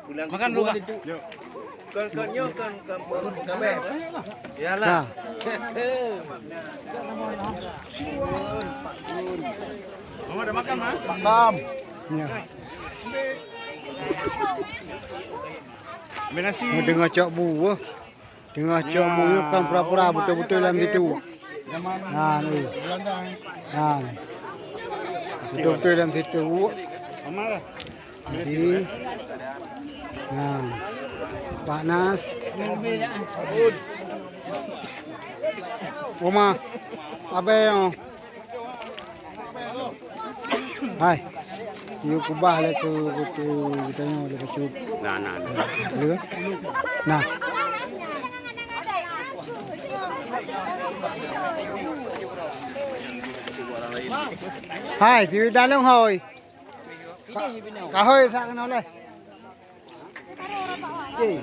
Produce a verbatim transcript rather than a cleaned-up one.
Makan dulu, Kak. Kon, kon nyoe kon kampung Sabé. Iyalah. Nah. Mama dah makan, Ma? Makan. Ya. Ambil nasi. Mau dengar cok bu, wah. Teungoh cok buyuek kan pura-pura beutôi-beutôi lam situ. Nah, ni. Nah. Beutôi-beutôi lam situ. Jadi, nah. Pak Nas. Oma. Abang. Hai. Yuk kubah lé keu, keu, keu geutanyoe lé bacut. Nah, nah, nah. Lé. Nah. Hai, si dalong hoi. Ka hoi sa keunoe lé. Oke.